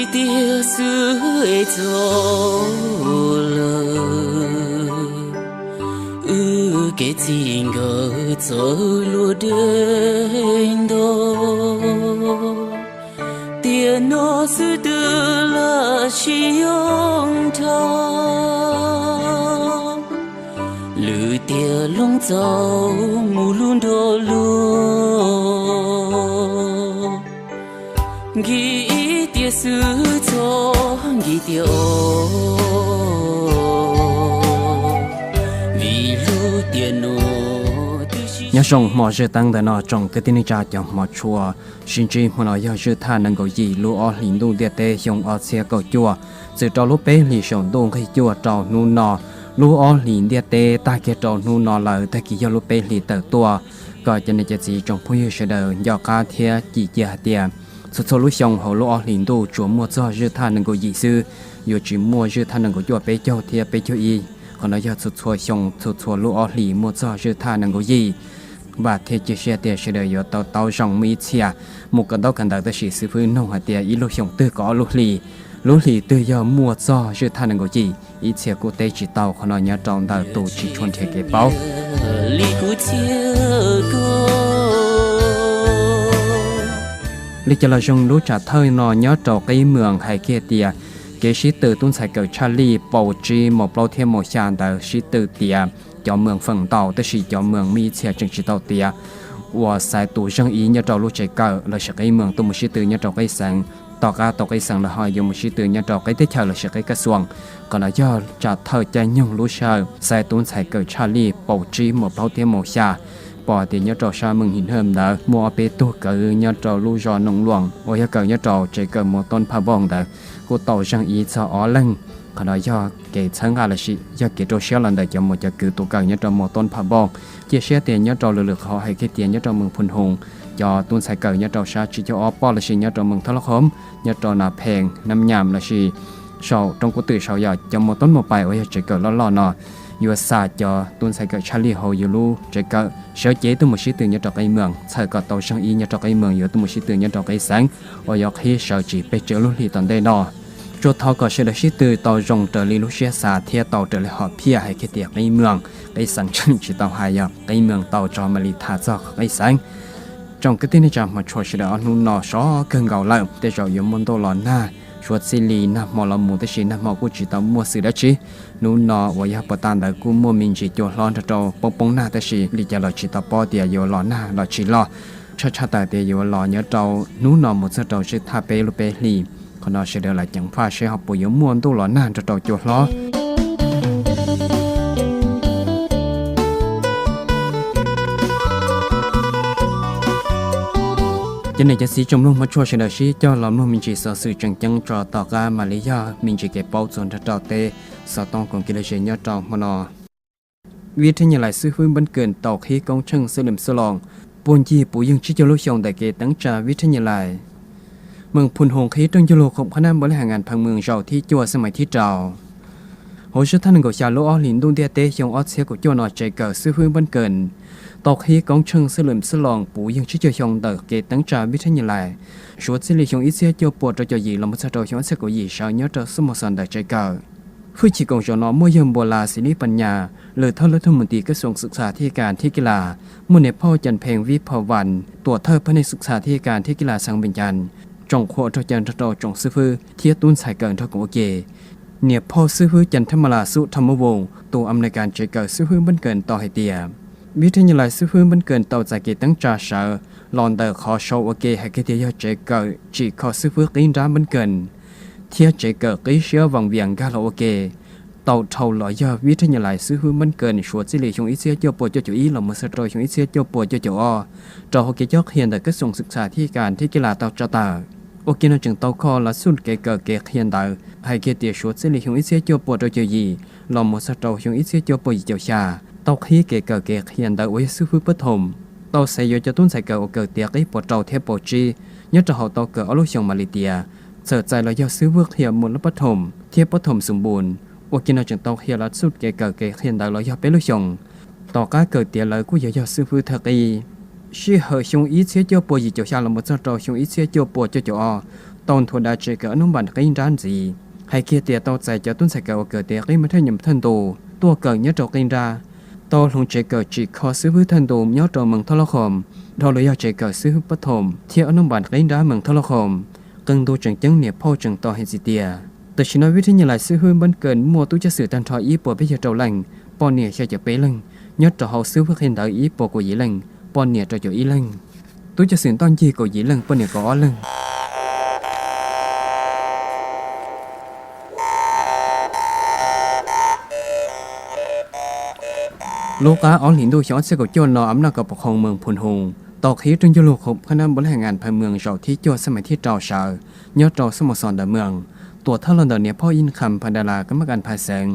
Tiag xwb es txaus lawm, wb kev txij nkawm txawv luag deb ntau. Tiam no xwb twb laj sim yoog dhau, lwm tiam lub txaus mus lub nrog luag. Nkim ib tiam xwb txhob nkim tiam os, vim lub tiam no twb sib. Nyob zoo hmo zij teeb ntawm no tsoom kwv tij neej tsa cov hmov tshua, sib ntsib hmo no yog zij thaj nees nkaum yim lub ob hlis ntuj ntiaj teb xyoo ob txhiab kaum cuaj, txwm rau lub peb hlis saum ntuj nqig cuaj rau hnub no. Lub ob hlis ntiaj teb tag kiag rau hnub no lawm, tag kis yog lub peb hlis tawm tuaj. Kom cov niam cov txiv tsoom phooj ywg sawv daws nco qab thiab cim cia hais tias txhua txhua lub xyoo hauv lub ob hlis ntuj tsuas muaj txog zij thaj nees nkaum yim xwb, yuav tsis muaj zij thaj nees nkaum cuaj, peb caug thiab peb caug ib. Qhov no yog txhua txhua xyoo txhua txhua lub ob hlis muaj txog zij thaj nees nkaum yim. Vam thiab cia siab tias sawv daws yuav tau tau zoo muaj ib txhia mus kawm ntaub kawm ntawv, tab sis xib fwb nug hais tias ib lub xyoos twg kom ob lub hlis, lub hlis twg yog muaj txog zij thaj nees nkaum yim, ib txhia kuj teb tsis tau. Qhov no nyob rau ntawm tus tsis tshua nrhiav kev paub. Li cas los zoo, lub tsam thawj no nyob rau qib moos hais kiag tias kev sib tw tub ntxhais kawm tshaj lij paus tsib mos plaub thiab mos xya ntawd sib tw tiav cov moos feem ntau, tab sis cov moos muaj ib txhia tseem tsis tau tiav uas xaiv tus zeeg ib nyob rau lub tsev kawm lossis qib moos tuaj mus sib tw nyob rau qib xeev. Tom qab tau qib xeev lawm ho yuav mus sib tw nyob rau qib teb chaws lossis qib kaj xuam. Qhov no yog tsam thawj caij nyoog lub sij hawm xaiv tub ntxhais kawm tshaj lij paus tsib mos plaub thiab mos xya. Pom tias nyob rau sab moos Him Hawj ntawd muaj ob peb tug kawm nyob rau lub zos Noom Luam uas yog kawm nyob rau tsev kawm mos toob Pha Npooj ntawd kuj tau zeeg ib txog ob leeg. Qhov no yog kev txhawb nqa lossis yog kev rau siab los ntawm cov muam cov kwv tus kawm nyob rau mos toob Pha Npooj. Cia siab tias nyob rau lwm lwm qhov hais kiag tias nyob rau moos Phun Hoos, cov tub ntxhais kawm nyob rau sab Tsib Caug Ob Poj lossis nyob rau moos Thoj Loj Khoom, nyob rau Nas Phees, Nab Nyam lossis saum roob Kub Twm saud yog cov mos toob mos pais uas yog tsev kawm loj loj no yuav xa cov tub ntxhais kawm tshaj lij hauv yus lub tsev kawm sawv cev tuaj mus sib tw nyob rau qib moos, txhawm kom tau zeeg ib nyob rau qib moos yuav tuaj mus sib tw nyob rau qib xeev uas yuav qhib sawv tsis pes tsawg lub hlis tom ntej no. Tsuas thov kom sawv daws sib tw tau zoo raws li lub siab xav thiab tau raws li hom phiaj hais kiag tias qib moos, qib xeev tseem tsis tau hais, yog qib moos tau tso mam li tham txog qib xeev. Tsoom kwv tij neej tsa hmov tshua sawv daws, ob hnub no sov kawg nkaus lawm, tej zaum yuav muaj ntuj los nag, suav txij li nag hmo los mus, tab sis nag hmo kuj tsis tau muaj xwm dab tsi. Hnub no uas yog puag ta ntawd kuj muaj me ntsis cua hlob nrog rau poob poob nag, tab sis li cas los tsis tau paub tias yuav los nag los tsis los. Tshaj tshaj tawm tias yuav los nyob rau hnub no mus txog rau zij thaj peb lub peb hlis. Qhov no sawv daws lam ceev faj seb ho puas yuav muaj ntuj los nag nrog rau cua hlob. Cov niam cov txiv tsoom mloog hmov tshua sawv daws sib cog los mloog me ntsis xov xwm tseem ceeb tso tom qab mam li yog me ntsis kev paub txuas nrog rau tej xov tooj koom kev lom zem nyob rau hmo no. Vib Thab Nyas Lais xib fwb Npab Kawm tau qhib koob tsheej xwb lwm xwb los puag ncig puv yeej tsib caug lub xyoo ntawm kev teeb tsa Vib Thab Nyas Lais. Moos Phun Hoos qhib rooj ncuj lug khoom qhab nab npau li has ngas pheev moos zaum thib cuaj xab mais thib rau. Hauv zij thaj nees nkaum xya lub ob hlis ntuj ntiaj teb xyoo ob txhiab kaum cuaj no tsev kawm xib fwb Npab Kawm tau qhib koob tsheej xwb lwm xwb los puv yeej tsib caug xyoo ntawm kev teeb tsa Vib Thab Nyas Lais, suav txij li xyoo ib txhiab cuaj puas rau caum yim los mus txog rau xyoo ob txhiab kaum yim sawv nyob rau xub mos xos ntawm tsev kawm. Hwj chim koom zaum no muaj yawg Npuas Las Xis Lis Pas Nyas, lwm thawj lab thoj mus tis kab xoom xwm txha thib kas thib kis las, muaj niam phauj Cas Phees Vib Phom Vas, tuam thawj phab neeg xwm txha thib kas thib kis las xeev Npees Cas, tsoom qhua rau caw nrog rau tsoom xib fwb thiab tub ntxhais kawm nrog koom ua ke. Niam phauj xib fwb Cas Thab Mas Las Xub Thaj Muab Voos tus Amelikas tsev kawm xib fwb Npab Kawm tau hais tias, Vib Thab Nyas Lais xib fwb Npab Kawm tau txais kev teeb tsa sawv los ntawm qhov sau ua ke hais kiag tias yog tsev kawm tsim kho xib fwb qib nrab Npab Kawm thiab tsev kawm qib siab Vas Vias nkag los ua ke. Tau dhau los yog Vib Thab Nyas Lais xib fwb Npab Kawm suav txij li xyoo ib txhiab cuaj puas cuaj caum ib los mus txog rau xyoo ib txhiab cuaj puas cuaj caum ob, rau hauv kev cob qhia ntawm kab xoom xwm txha thib kas thib kis las tau tsa tawm. Ua ke no tseem tau kho lav xub kev kawm kev qhia ntawv hais kiag tias suav txij li xyoo ib txhiab cuaj puas rau caum yim los mus txog rau xyoo ib txhiab cuaj puas yim caum xya, tau qhib kev kawm kev qhia ntawv uas yog xib fwb pab thoom, tau xaiv yuav cov tub ntxhais kawm uas kawm tiav qib puas rau thiab puas tsib nyob rau hauv tau kawm ob lub xyoos mam li tiav, txawm txais los yog xib fwb qhia mus lab pab thoom thiab pab thoom xum npus. Ua ke no tseem tau qhia lav xub kev kawm kev qhia ntawv los yog peb lub xyoos. Tom qab kawm tiav lawv kuj yuav yog xib fwb thawj qib. Sij hawm xyoo ib txhiab cuaj puas yim caum xya los mus txog rau xyoo ib txhiab cuaj puas cuaj caum ob, tau nthuav dav tsev kawm ob hnub npam qib nrab ntxiv. Hais kiag tias tau txais cov tub ntxhais kawm uas kawm tes qib mas thawj nyuam thawj ntu tuaj kawm nyob rau qib nrab, tau hloov tsev kawm tsim kho xib hwb thawj ntu nyob rau Mees Thoj Loj Khoom, dhau los yog tsev kawm xib hwb pab thoom thiab ob hnub npam qib nrab Mees Thoj Loj Khoom. Qee ntu tseem ceeb niam phauj tseem tau hais tias, tam sim no vib thib nyas lais xib hwb Npab Kaws muaj tub ceev xwm tag nrho ib puas peb caug rau leej, poj niam xya caum peb leej, nyob rau hauv xib hwb qhia ntawv ib puas kaum yim leej, poj niam rau caum ib leej. Tub ceev xwm ntoj ncig kaum yim leej, poj niam kaum ob leeg. Lub qab ob hlis ntuj xyoo ob txhiab kaum cuaj no, a mnaj kos pov khoom Mees Phus Hoos tau qhib rooj ncuj lug khub khab nab npau lej ha ngas phav mws zaum thib cuaj xab mais thib rau sawv nyob rau xab mos xos ntawm mws. Tuam thawj los ntawm niam phauj Ib Kham Pha Da Las, kab mab kas phav xeev,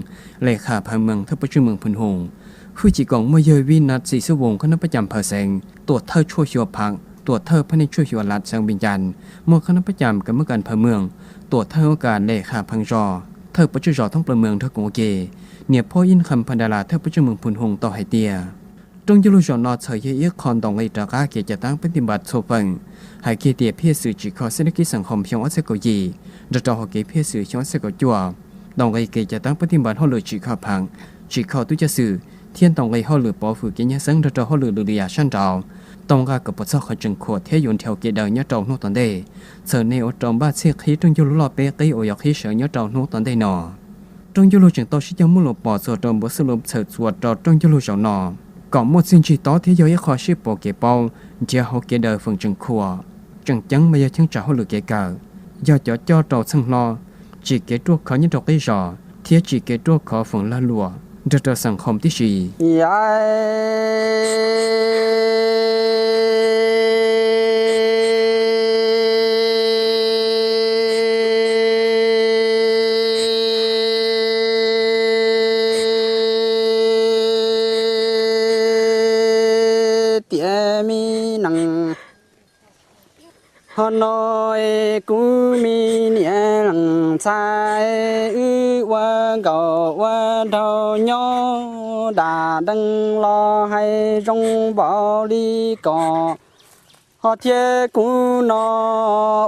le khas phav mws thawj pov tswj Mees Phus Hoos. Hwj chim koom muaj yawg Vib Nab Txim Xub Voos, kab nab pab cas phav xeev, tuam thawj tshuaj xyuas Pham, tuam thawj phab neeg tshuaj xyuas Lat xeev Npis Cas, muaj kab nab pab cas kab mab kas phav mws, tuam thawj ua kas le khas pheej zos, thawj pov tswj zos thoob plaws mws nrog koom ua ke. Niam phauj Ib Kham Pha Da Las, thawj pov tswj Mees Phus Hoos tau hais tias, rooj ncuj lug zaum no txhawm yog ib qho ntaus nqi rov qab kev cav tab pab tij npas txhua feem. Hais kiag tias phiaj xwm tsim kho xib dab kib xeem Hoos xyoo ob txhiab kaum yim nrog rau hauv kev phiaj xwm xyoo ob txhiab kaum cuaj, ntaus nqi kev cav tab pab tij npas hauj lwm tsim kho Pham, tsim kho tub ceev xwm, thiab ntaus nqi hauj lwm pov hwm kev nyab xeeb nrog rau hauj lwm lwm lwm yam sab nraud, tau nqa kom puas txog qhov tseem khuam thiab yuav nrhiav kev daws nyob rau hnub tom ntej. Txhawm nej ua rau npaj txhij qhib rooj ncuj lug loj peb qib uas yuav qhib sawv nyob rau hnub tom ntej no. Rooj ncuj lug tseem tau sib cog muab lus pom txuas rau npuav xwb lub txhawm txuas rau rooj ncuj lug zaum no kom muaj txiaj ntsig tob thiab yog ib qho sib pauv kev paub nrhiav hauv kev daws feem tseem khuam. Tseem ceeb mas yog cheeb tsam hauj lwm kev kawm, yog cov coj rau txheej hlob, tsim kev ruaj khov nyob rau qib zos thiab tsim kev ruaj khov feem lag luam nrog rau xeem Hoos tib si. Tiam me nees, ho no es kuv me niam leej ntxhais, wb ua nkauj ua nraug nyob dam deej los hais zoo npaum li ko. Ho thiab kuv no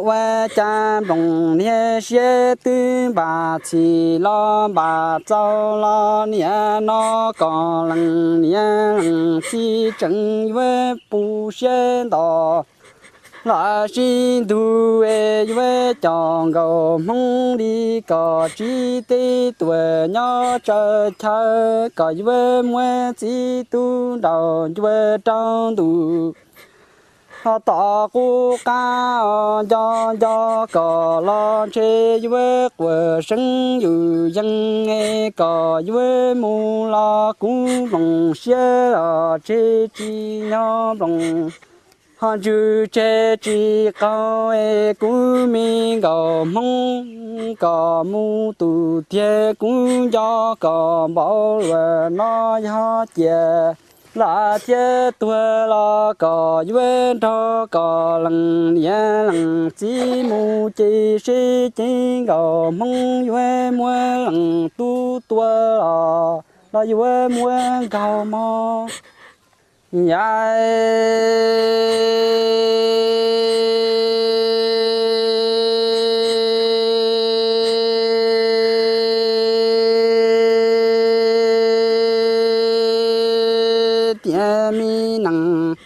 ua cas nploos niag siab twb npam txhim los npam txaus los niam no kom leej niam leej txiv tseem yuav puv siab nto los sib ntug es yuav coj nkauj hmoob li kom tsis teb tuag nyob tsawv chaw kom yuav muab txiv tub nraug ncua rau ntuj. Ho tom qub qab nco nco kom los ntshe yuav quaj seeb yus yees es kom yuav mus los kuv nploos siab los ntshe tsis nyob nploos. Ho ntswg tseg tsis qaug es kuv me nkauj hmoob kom mus tus tiag kuv nco kom npaum luaj no yog cia los thiab tuag los kom yuav nrog kom leej niam leej txiv mus ces seb ces nkauj hmoob yuav muab leej tub tua los los yuav muab nkaug mog. Tiam me nees,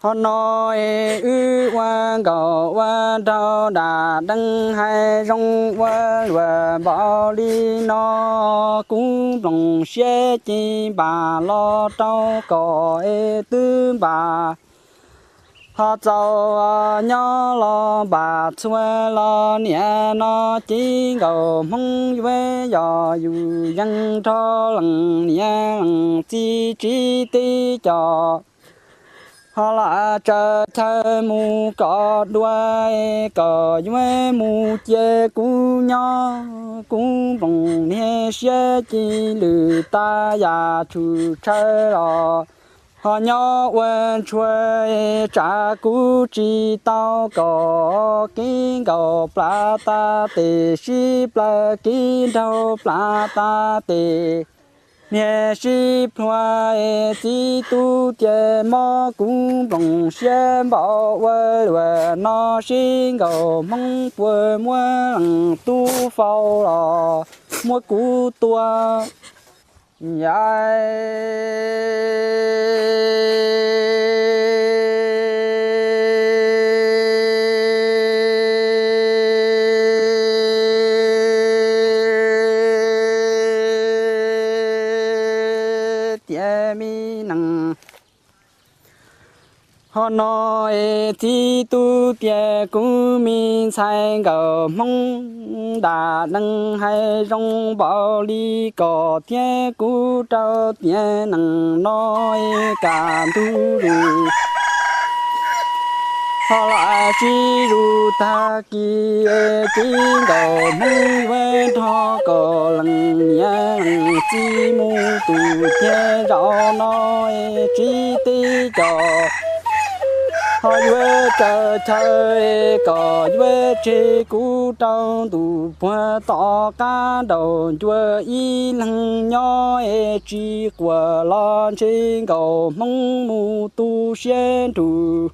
ho no es wb ua nkauj ua nraug dam deej hais zoo ua luag npaum li no, kuv nploos siab ces npam los rau kom es twb npam ho txaus nyob los npam txhua los niam no ces nkauj hmoob yuav yog yus yees nrog leej niam leej txiv tsis teb coj ho los tsawv chaw mus kom dua kom yuav mus cia kuv nyob kuv nploos niag siab ci lwm tag yam tshwm tshaw los ho nyob ua ntshua tsam kuv tsis tau kom kev nkaum plav tas tes sib plaws kev nraug plav tas tes Niag sib pluag es txiv tub tias mob kuv nploos siab npaum ua luaj no, sib nkaus Hmoob puas muab leej tub faus los muab kuv tua. Yais tias me nees ho no es txiv tub tias kuv me ntxhais nkawm Hmoob, dam neeg hais zoo npaum li kom thiab kuv rau tias nees no es kaj ntug zus ho los sib zus tag kis es txiv nkawm Hmoob yuav nrog kom leej niam leej txiv mus tus tiag zaum no es tsis teb cov ho yuav tsaws chaw es kom yuav tseg kuv rau ntu puag tom qab nraum ncua ib leeg nyob es tsis quaj los ntshe nkaus Hmoob mus tu siab nrug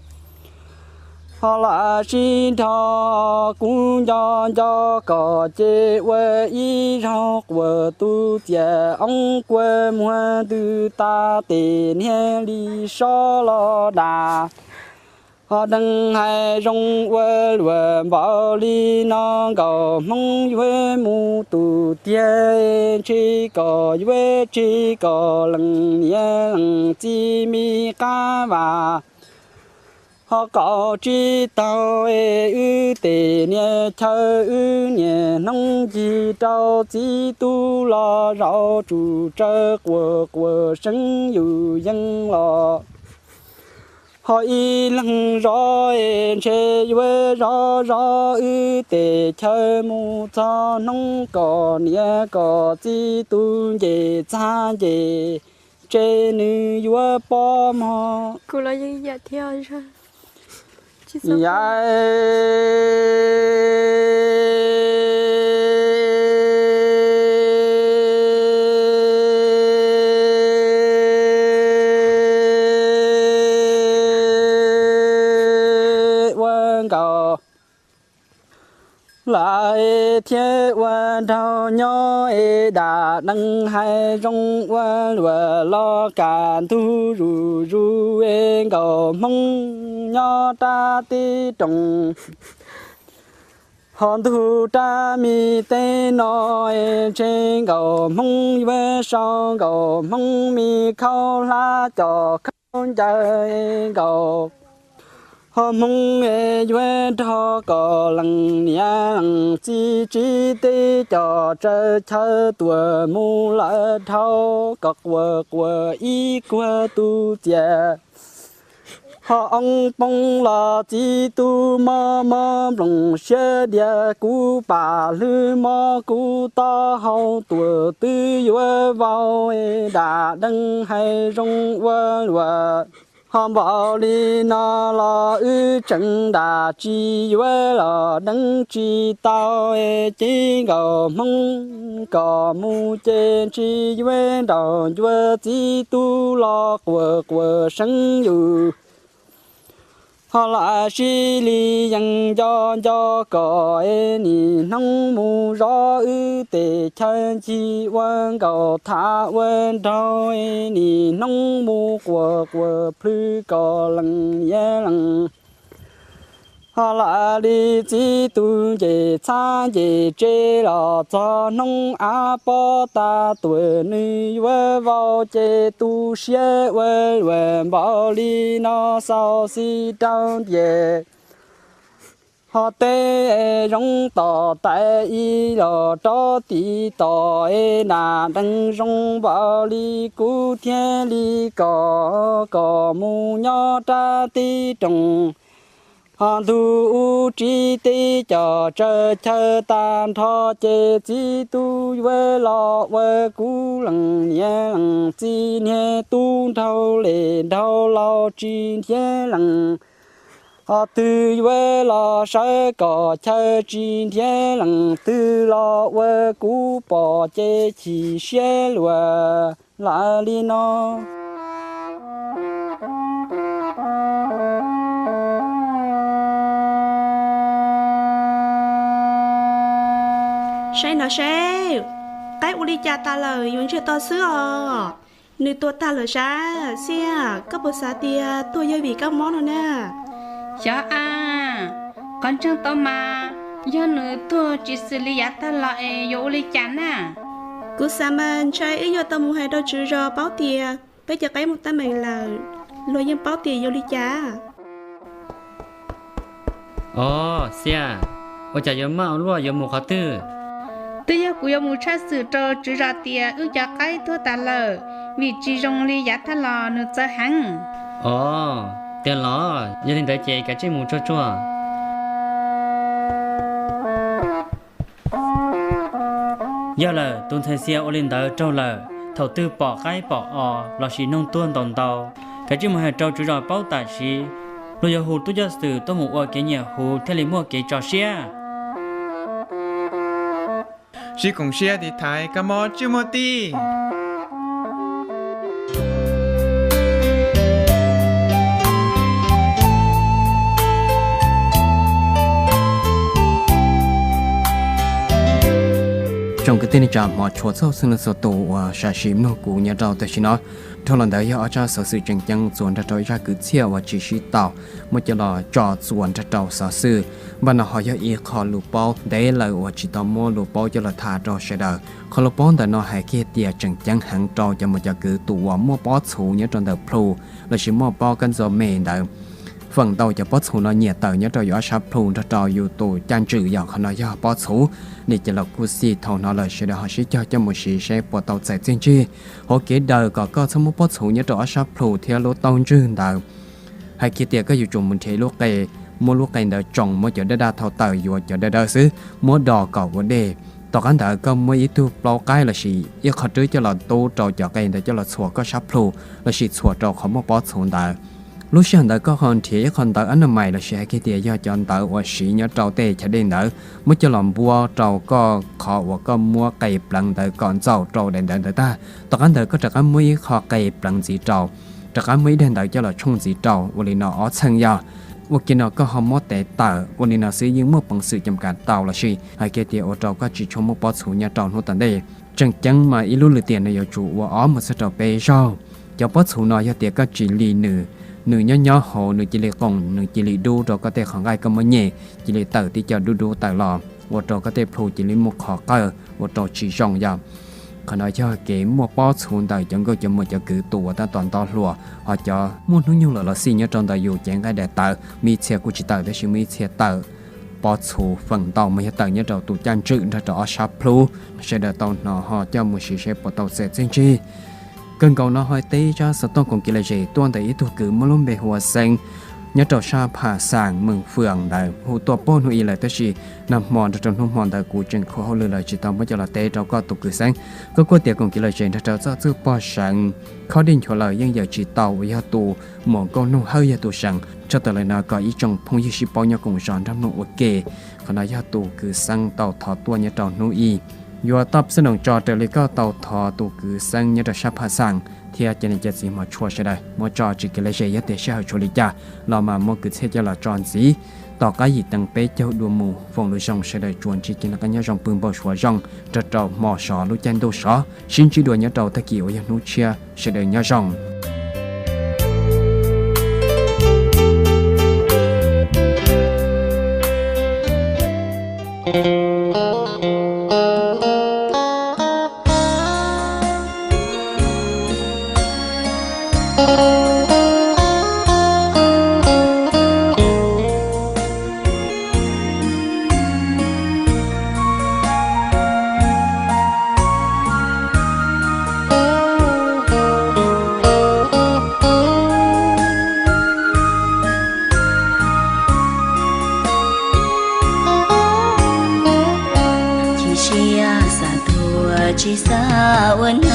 ho los sib nrog kuv nco nco kom ces ua ib zaug quas tus txiam oob kua muag ntws tas tes niag li sob los dam ho deev hais zoo ua luaj npaum li no nkaus Hmoob yuav mus tus tiag ntshe kom yuav tseg kom leej niam leej txiv me qab vas ho qaum tsis taug es wb tej niag chaw wb niaj hnub ncig rau txiv tub los zaum tsum tsawv quas quas seev yus yees los ho ib leeg zov es ntshe yuav zov zov wb tej chaw mus txog hnub kom niam kom txiv tus nce txag nce tse nws yuav pom mog. Yais ua nkaus lawm thiab ua nraug nyob es dam neeg hais zoo ua luaj los kaj ntug zuj zus es nkaus Hmoob nyob rab teb roos ho ntug rab me teb no es ntshe nkaus Hmoob yuav sau nkaus Hmoob me khaub hlab cov khaub ncaws nkaus ho Hmoob es yuav nrog kom leej niam leej txiv tsis teb cov tsaws chaw tuam mus lawm dhau kom quas quas ib kuag tus txiam ho oob poob los txiv tub mob mob nploos siab dias kuv pam hlwb mob kuv taub hau tuam twb yuav vau dam deev hais zoo ua luaj ho npaum li no los wb tseem dam tsis yuav los deev tsis tau ces nkaus Hmoob kom mus ces ntshe yuav nraug ncua txiv tub los quas quas seev yus ho los sib li yees nco nco kom es nim hnub mus zov wb tej chaw ncig ua nkaus thav ua nraug es nim hnub mus quas quas plhws kom leej niam leej ho los li txiv tub nce txhab nce tse los txog hnub av pob tas tuam nws yuav vau ces tu siab ua luaj npaum li no xaus xis rau ntiag ho teb zoo tom tais ib los rov tiv tom es dam deev zoo npaum li kuv thiaj li kom kom mus nyob rab teb roos ho ntug ub tsis teb cov tsaws chaw tag nrho ces txiv tub yuav los ua kuv leej niam leej txiv niag tub nraug li nraug laus tsis nrhiav leej Qhov twg yuav los sawv kom chaw tsis nrhiav, leej twg los ua kuv pom ces chim siab luag lawm li no. Saib no seb, qaib ua li cas tas lawm, yuav ntsiag to xwb os. Nws tuag tag lawm sab. Xiab, koj puas xav tias tuag yog vim kab mob no na? Xyov a, qhov ntseeg tau mas yog nws tuag tsis xws li yav tag los es yuav ua li cas na? Kuv xav mas ntshai wb yuav tau mus hais rau tswv zos paub tias peb cov qaib muaj teeb meem lawm, luag yeej paub tias yuav li cas. Os, Xiab, ua cas yuav maj ua luaj, yuav mus qhov twg? Twb yog kuv yuav mus tshaj xwm rau tswv zos tias wb cov qaib tuag tas lawm, vim tsis zoo li yav tag los nws txawv heev. Os, tiag los? Yog li ntawd ces kav tsij mus tsuag tsuag. Yog lawm, tus ntxhais Xiab ua li ntawd raug lawm. Thaum twg pom qaib pom os lossis noog tuag ntau ntau, kav tsij mus hais rau tswv zos paub tam sim. Luag yuav hu tub ceev xwm tuaj mus ua kev nyiam huv thiaj li muaj kev tso siab. Sib koom siab tiv thaiv kab mob tsis muaj tij. Tsoom kwv tij neej tsa hmov tshua txhua txhua tus uas sam sim mloog kuv nyob rau tam sim no. Dhau los ntawd yog ob tsab xov xwm tseem ceeb txuas nrog rau ib zaj kwv txhiaj uas tsis sib tau muab coj los tso txuas nrog rau xov xwm. Npaj no ho yog ib qho lus paub ntev lawm uas tsis tau muab lus paub coj los tham rau sawv daws. Qhov lus paub ntawm no hais kiag tias tseem ceeb heev rau cov muam cov kwv tus uas muaj pob txhuv nyob rau ntawm plhu lossis muaj pob kab ntxo me ntawd. Feem ntau cov pob txhuv no nyiam tawm nyob rau yus ob sab plhu nrog rau yus tus caj ntswm, yog qhov no yog pob txhuv. Li ces los kuj xij thaum no lawm sawv daws ho sib cog coj mus siv seb puas tau txais txiaj ntsig. Hauv kev daws kom koj txhob muab pob txhuv nyob rau ob sab plhu thiab lub taub ntswg ntawd. Hais kiag tias koj yuav tsum mus nrhiav ib lub qe, muab lub qe ntawd tsoo, muab cov dawb dawb thau tawm yuav cov dawb dawb xwb, muab do kom ua dej. Tom qab ntawd koj muab ib tug plaub qaib lossis ib qho rwb coj los tub rau cov qe ntawd coj los txhuam koj sab plhu lossis txhuam rau qhov muaj pob txhuv ntawd. Lub sij hawm ntawd koj ho nrhiav ib qho ntawv ab na mais lossis hais kiag tias yog cov ntawv uas siv nyob rau tej chav dej ntawd, muab coj los npuab rau koj qhov uas koj muab qe pleev ntawd kom ntxaum rau daim ntawv ntawd tag. Tom qab ntawd koj rov qab muab ib qho qe pleev ntxiv rau, rov qab muab ib daim ntawv coj los tshooj ntxiv rau, ua li no ob txheej yog. Ua kiag no koj ho muab tev tawm, ua li no xwb yeej muaj peev xwm cam kam tau lossis hais kiag tias ua rau koj tsis tshua muaj pob txhuv nyob rau hnub tom ntej. Tseem ceeb mas ib lub lwm tiam nws yuav tsum ua ob mus txog rau peb zaug. Cov pob txhuv no yog tias koj tsis lim nws, nws nyob nyob hauv nws cia li qoom, nws cia li dub rau koj tej qhov nqaij, koj muab nyem cia li tawm tib co dub dub tawm los, ua rau koj tej plhu cia li muaj qhov qawj, ua rau tsis zoo yog. Qhov no yog kev muaj pob txhuv ntawm cov nkauj cov muam cov kwv tus uas tab tom nto hluas, ho cov muaj hnub nyoog lawm los xij nyob rau ntawm yus cev nqaij daim tawv, muaj ib txhia kuj tsis tawm tab sis muaj ib txhia tawm. Pob txhuv feem ntau mas yog tawm nyob rau tus caj ntswm nrog rau ob sab plhu. Sawv daws tau hnov ho coj mus siv seb puas tau txais txiaj ntsig. Kawg nkaus no ho teb tsab xov tooj koom kev lom zem tuaj ntawm ib tug kwv muaj lub npe hu ua Xeeb, nyob rau sab Pham Xaam Meem Fwm ntawd hu tuaj puag hnub i lawm tab sis nag hmo nrog rau hnub hmo ntawd kuv tseem khuv hauj lwm lawm tsis tau muab coj los teb rau koj tus kwv Xeeb. Koj kuj tias koom kev lom zem nrog rau txoj txwj pog seev, khob dej nchuav lawm yeej yawm tsis tau uas yog tus muam Nkauj Nuj Hawj yog tus seev. Tshaj tawm li no kom ib tsoom phooj ywg sib paub nyob koom zos nrog mloog ua ke. Qhov no yog tus kwv Xeeb tau thov tuaj nyob rau hnub i. Yuav toj xab noos tso raws li koj tau thov tus kwv Xeeb nyob rau sab Pham Xaam thiab cov niam cov txiv hmov tshua sawv daws muab tso tsis kev lom zem, yog tias sij hawm tshuav li cas los mas muab kwv txhiaj coj los tso ntxiv. Tom qab yim teev peb caug dua mus, foom lus zoo sawv daws tsuas ntsib kev noj qab nyob zoo pw npau suav zoo nrog rau hmo sov lub caij ntuj sov, sib ntsib dua nyob rau tag kis uas yog hnub tshiab, sawv daws nyob zoo. Chim siab xav tuag tsis xav ua neej.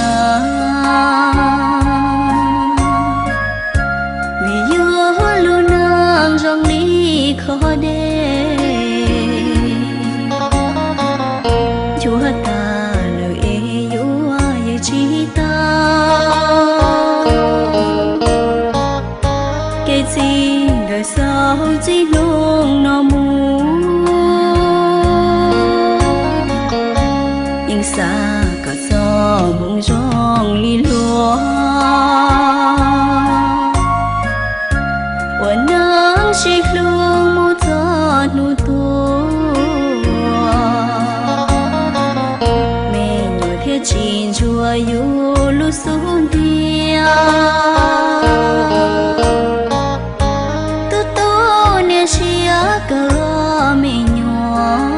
Kev txij nkawm xaus txij hnub no mus, yeej xav kom txoj hmoov zoo li luag, ua neej sib hlub mus txog hnub tuag. Me nyuam thiaj tsis ntsuag yus lub xub ntiag. Tub tub niam siab kawg me nyuam,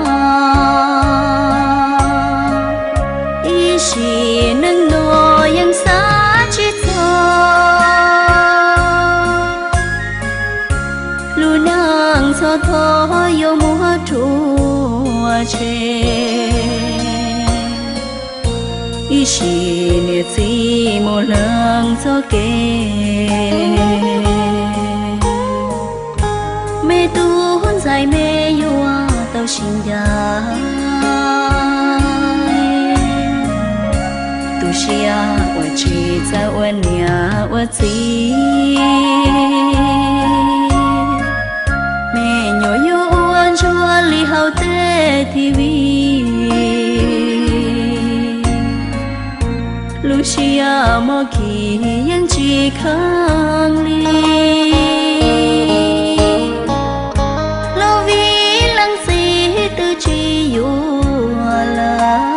ib sim neej no yeej xav tsis txog. Lub neej txog thaum yuav muab rhuav tshem, ib sim niam txiv mus lees txoj kev. Me tub ntxhais me yuav tau sib ncaim, tu siab uas tsis txawj ua niam ua txiv. Me nyuam yuav ua ntsuag li hauv tej T V, lub siab mob khib yeej tsis kheev li. Los vim leej txiv twb tsis yuav lawm.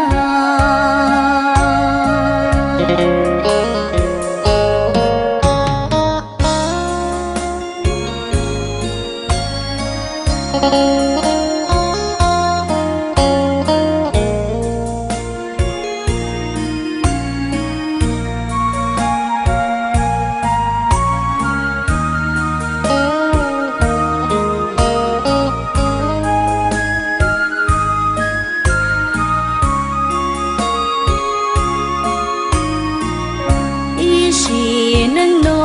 Ib sim neej no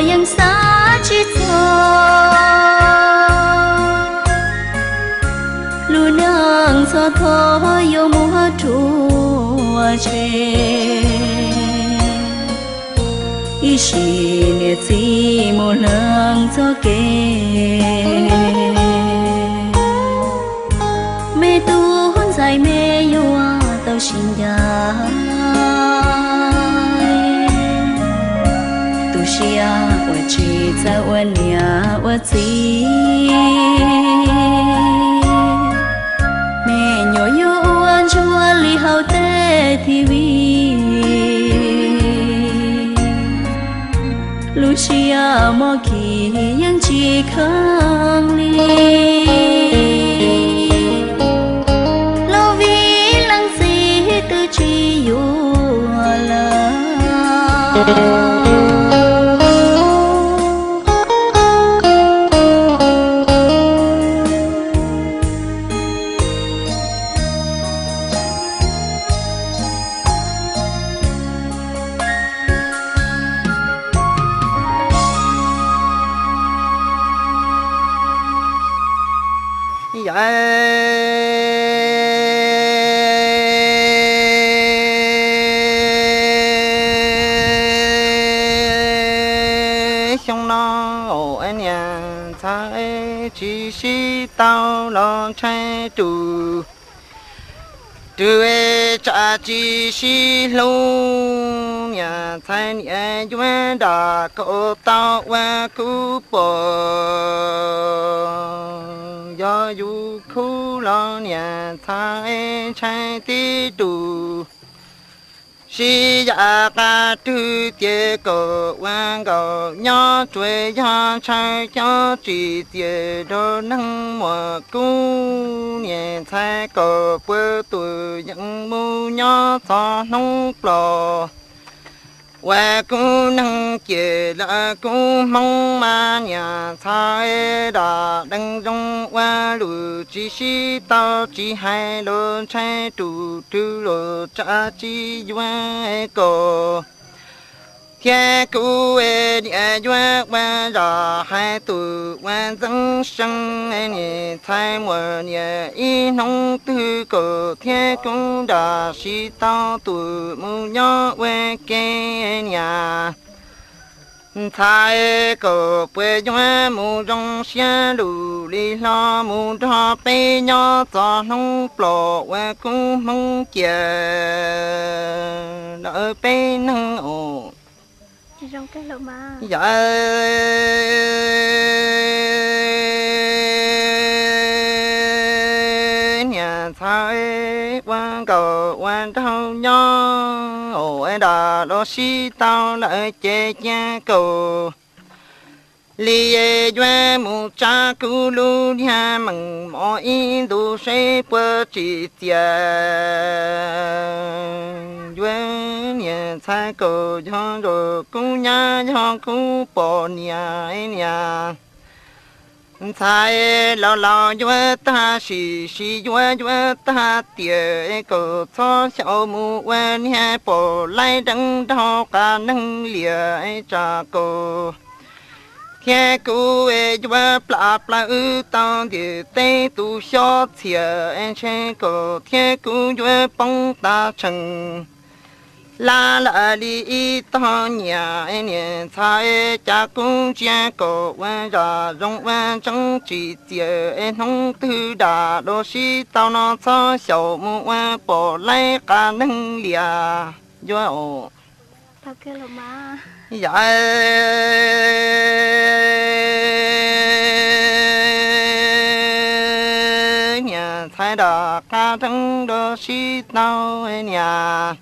yeej xav tsis txog. Lub neej txog thaum yuav muab rhuav tshem, ib sim niam txiv mus lees txoj kev. Me tub ntxhais me yuav tau sib ncaim, tu siab uas tsis txawj ua niam ua txiv. Me nyuam yuav ua ntsuag li hauv tej T V, lub siab mob khib yeej tsis kheev li. Los vim leej txiv twb tsis yuav lawm. Yog xyoo no niam ntxhais tsis sib tau los ntshai tus, tus tsam tsis sib hlub niam ntxhais niam yuav nram kaum tau ua kub pom. Yog yus khub los niam ntxhais ntshai tib tus, sib yam qab twg ces kom ua nkaus nyob tsuas yog ntshaw cov tsis txias rau neeg muam kub niam ntxhais kom puas tus yeej mus nyob txog hnub plos. Ua kub neeg ces lawv kub Hmoob mas niam ntxhais dam deej zoo ua lus tsis sib tau tsis hais los ntshai tus twg los tsam tsis yuav kom Thiab kuv niam yuav ua zam hais tus ua ntxeev seeb, niam ntxhais muaj niam ib hnub twg kuv thiab kuv nram sib tau tus mus nyob ua ke. Niam ntxhais, koj puas yuav mus zoo siab lug li hlo mus nrog peb nyob txog hnub plom uas kuv hmoov cia lawm peb neeg os? Yawm, niam ntxhais, ua nkauj ua nraug nyob ua dam los sib tau lawm ces cia kuv li yuav mus tsa kuv lub niag meem mos ib ntus seb puas tsim txiaj. Yuav niam ntxhais, koj yog zam kuv nyab yog kuv poj niam. Niam ntxhais, laus laus yuav tag sim sim yuav yuav tag tiam, koj txhob xyaum mus ua niag pom laib deev nraug qab neeg liam, tsam koj thiab kuv yuav plam plaws tau ntiam teb tus xyob txhiam, ntshe koj thiab kuv yuav poob tas tseem lab lawm li ib tog. Niam ntxhais, cas kuv ntsia koj ua zam zoo ua ntseeb tsim txiaj, hnub twg dam los sib tau no txhob xyaum mus ua pom laib qab neeg liam. Yuav, yawm, niam ntxhais, nram qab neeg los sib tau. Niam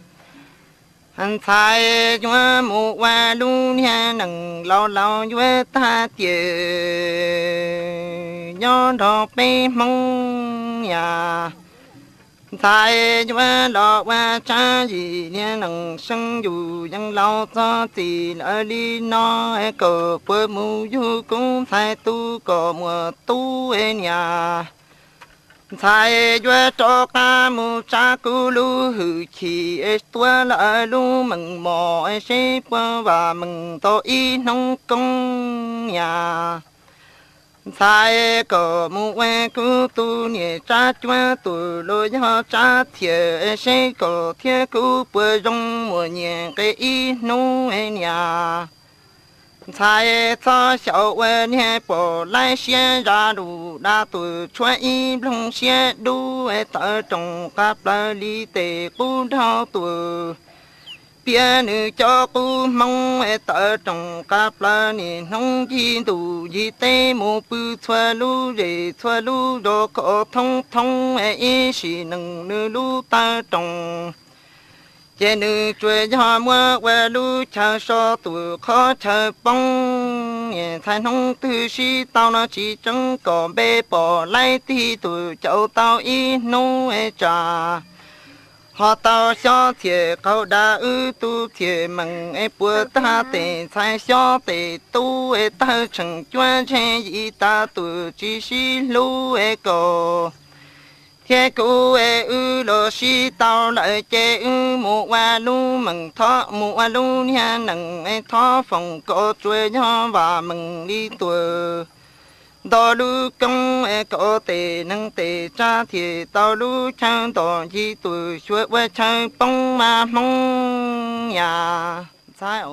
ntxhais, yuav mus ua lub niag neej laus laus yuav tag tiam nyob nrog peb Hmoob. Niam ntxhais, yuav los ua tsab yim niag neej seeb yus yeej laus txog txim lawm li no, koj puas mus yug kuv ntxhais tus kom muaj tub? Niam ntxhais, yuav rov qab mus tsa kuv lub hwj chim, tuav lawm lub meej mom, seb puas vam meej tau ib hnub koob. Niam ntxhais, koj mus ua kuv tus niam tsab cuab tus los yog tsab txhiam, seb koj thiab kuv puas zoo muaj nyiaj nqi ib hnub. Niam ntxhais, txhob xyaum ua niag pom laib siab zam lus dag tus tshuab ib nploog siab dub, tawv rooj qab plaws li tes qub nraug tus piav nws cov qub Hmoob, tawv rooj qab plaws niaj hnub ncig ntuj ncig teb mus pw txhua lub zej txhua lub zos kom thoob thoob, ib sim neej nws lub tawv rooj ces nws tsuas yog muab ua lub chaw so tus qhov chaw poob. Niam ntxhais, hnub twg sib tau no tsis tseeb kom npe pom laib tig tus caum tau ib hnub, tsam ho tau xyob txhiam qaug dag wb tus txhiam meej, puas tag tes ntxhais xyob tes tub, tawg tsheej cuab ntseg yim tas tus tsis sib hlub. Koj thiab kuv wb los sib tau lawm ces wb mus ua lub meej thov mus ua lub niag neej thov foom kom tsuas yog vam meej li tuag. Nto lub koob kom tes neeg tes tsab thiaj tau lub chaw nto ncig tus xyuas ua chaw poob mas Hmoob. Niam ntxhais,